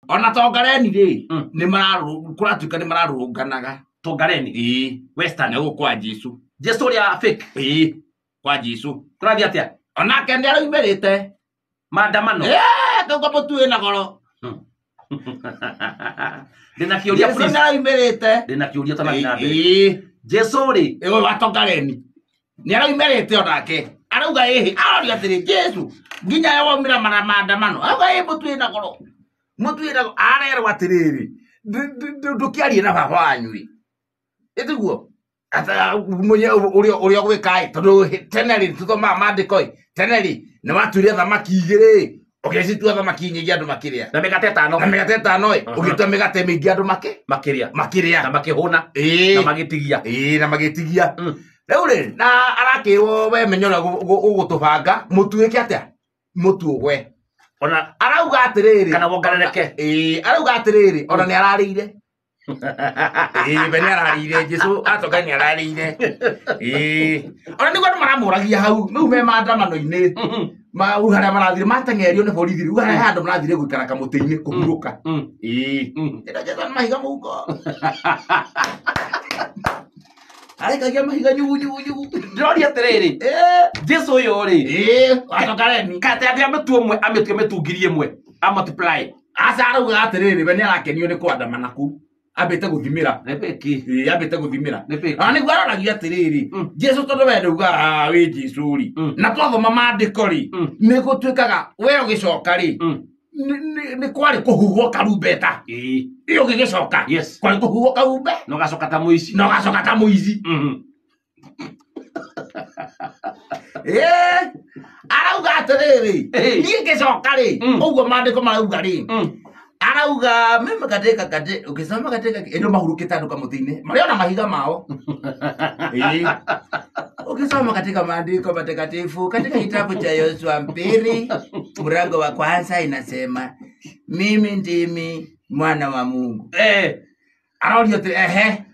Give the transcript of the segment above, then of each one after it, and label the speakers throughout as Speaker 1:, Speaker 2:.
Speaker 1: Ona Tongareni rĩ, nĩ mararũ kũratuĩka nĩ mararũrũnganaga.
Speaker 2: Tongareni?
Speaker 1: Ĩĩ.
Speaker 2: Western.
Speaker 1: Nĩ gũkũ kwa Jesu.
Speaker 2: Jesu ũrĩa fake?
Speaker 1: Ĩĩ, kwa Jesu.
Speaker 2: Kũrathiĩ atĩa?
Speaker 1: Onake nĩ araumĩrĩte.
Speaker 2: Maandamano?
Speaker 1: Kauga mũtu wĩna goro.
Speaker 2: Ndĩna kĩũria.
Speaker 1: Jesu
Speaker 2: Please.
Speaker 1: nĩ araumĩrĩte.
Speaker 2: Ndĩna kĩũria ũtanathiĩ na mbere.
Speaker 1: Ĩĩ.
Speaker 2: Jesu rĩ?
Speaker 1: Ũyũ wa Tongareni nĩ araumĩrĩte onake. Arauga ĩhĩ, aroria atĩrĩ, Jesu nginya we waumĩra mara maandamano. Arauga ĩĩ, mũtu wĩna goro. Mũtu wĩna goro. Arerwo atĩrĩrĩ, ndũkĩarie na baba wanyu ĩ. Ĩtiguo? Ũrĩa ũgwĩka ĩ, tondũ tene rĩ, tũthomaga maandĩko ĩ, tene rĩ, nĩ watuire thamaki igĩrĩ, ũgĩcitua thamaki nyingĩ andũ makĩrĩa.
Speaker 2: Na mĩgate ĩtano.
Speaker 1: Na mĩgate ĩtano ĩ, ũgĩtua mĩgate mĩingĩ andũ
Speaker 2: makĩrĩa.
Speaker 1: Makĩrĩa.
Speaker 2: Na makĩhũna.
Speaker 1: Ĩĩ.
Speaker 2: Na magĩtigia.
Speaker 1: Ĩĩ, na magĩtigia. Rĩu rĩ, na arakĩrwo we menya ũrĩa ũgũtũbanga, mũtu wĩke atĩa? Mũtu ũgwe.
Speaker 2: Ona
Speaker 1: arauga atĩrĩrĩ.
Speaker 2: Kana wongerereke.
Speaker 1: Ĩĩ, arauga atĩrĩrĩ, ona nĩ ararĩire. Ĩĩ, we nĩ ararĩire, Jesu atoka nĩ ararĩire. Ĩĩ. Ona nĩguo andũ maramũragia hau, rĩu me maandamano-inĩ. Mau harĩa marathire, mateng'erio nĩ borithi, rĩu harĩa handũ marathire gũikara kamũtĩ-inĩ kũhurũka. Ĩĩ. Ĩno Jesu nĩ mahiga mũhuko. Arekagia mahiga nyugu nyugu nyugu.
Speaker 2: Ndĩroria atĩrĩrĩ.
Speaker 1: Ĩĩ.
Speaker 2: Jesu ũyũ rĩ.
Speaker 1: Ĩĩ, watoka reni.
Speaker 2: Kate atĩ amĩtu ũmwe, amĩtue mĩtu 1000. A multiply.
Speaker 1: Aca arauga atĩrĩrĩ, we nĩ arakenio nĩ kwandamana kũu. Ambĩte gũthimĩra.
Speaker 2: Nĩ fake.
Speaker 1: Ĩĩ, ambĩte gũthimĩra.
Speaker 2: Nĩ fake.
Speaker 1: Na nĩguo aroragia atĩrĩrĩ, Jesu tondũ we ndauga wĩ Jesu rĩ, na twathoma maandĩko rĩ, nĩ gũtuĩkaga we ũgĩcoka rĩ, nĩ kwarĩ kũhuhwo karumbeta.
Speaker 2: Ĩĩ.
Speaker 1: Ĩ ũgĩgĩcoka.
Speaker 2: Yes.
Speaker 1: Kwarĩ kũhuhwo karumbe.
Speaker 2: Na ũgacoka ta mũici.
Speaker 1: Na ũgacoka ta mũici. Ĩĩ. Arauga atĩrĩrĩ, niĩ ngĩcoka rĩ, ũguo maandĩko marauga rĩ, arauga mimi katika katika ukisoma katika ĩno mahurũkĩte andũ kamũtĩ-inĩ marĩ ona mahiga mao. Ĩĩ. Ukisoma katika maandiko matakatifu katika kitabu cha Yoshua 2 mlango wa kwanza inasema mimi ndimi mwana wa Mungu. Arorio atĩ ehe,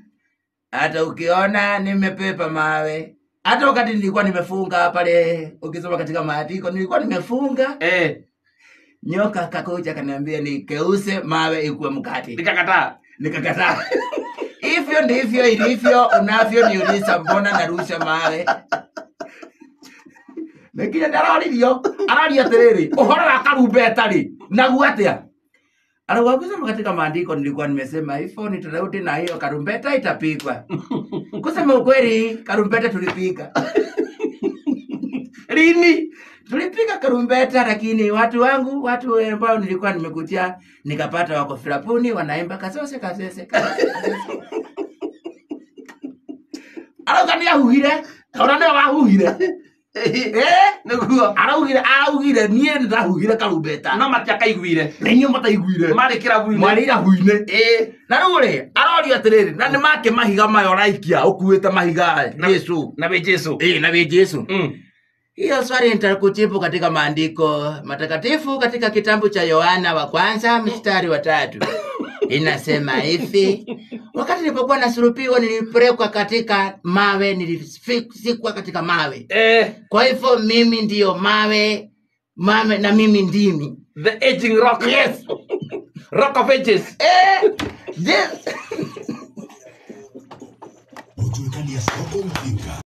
Speaker 1: hata ukiona nimepepa mawe, hata wakati nilikuwa nimefunga pale, ukisoma katika maandiko nilikuwa nimefunga. Nyoka akakuja akaniambia nikeuse mawe ikuwe mkate.
Speaker 2: Nikakataa.
Speaker 1: Nikakataa. Hivyo ndivyo ilivyo, unavyoniuliza mbona narusha mawe. Nginya ndaroririo, araria atĩrĩrĩ, ũhoro wa karumbeta rĩ, naguo atĩa? Arauga kusema katika maandiko nilikuwa nimesema hivyo nitarudi na hiyo karumbeta itapigwa. Kusema ukweli, karumbeta tulipiga.
Speaker 2: Lini?
Speaker 1: Tulipiga karumbeta, lakini watu wangu, watu ambao nilikuwa nimekutia, nikapata wako filapuni wanaimba kasose kasese kasose. Arauga nĩ ahuhire, ona nĩwe wahuhire.
Speaker 2: Nĩguo.
Speaker 1: Araugire niĩ nĩ ndahuhire karumbeta.
Speaker 2: No matiakaiguire.
Speaker 1: Na inyuĩ mataiguire.
Speaker 2: Marĩ kĩrabu-inĩ.
Speaker 1: Marĩ irabu-inĩ. Na rĩu rĩ, arorio atĩrĩrĩ, na nĩ make mahiga maya ũraikia, ũkuĩte mahiga Jesu.
Speaker 2: Na wĩ Jesu.
Speaker 1: Ĩĩ, na wĩ Jesu. Hiyo swali nitakujibu katika maandiko matakatifu katika kitabu cha Yohana wa kwanza mstari wa 3. Inasema hivi: wakati nilipokuwa nasulubiwa nilipelekwa katika mawe, nilifikwa katika mawe. Kwa hivyo mimi ndiyo mawe, mawe na mimi ndimi.
Speaker 2: The aging rock.
Speaker 1: Yes.
Speaker 2: Rock of ages.
Speaker 1: Yes.
Speaker 3: Utuikalia soko mjinga.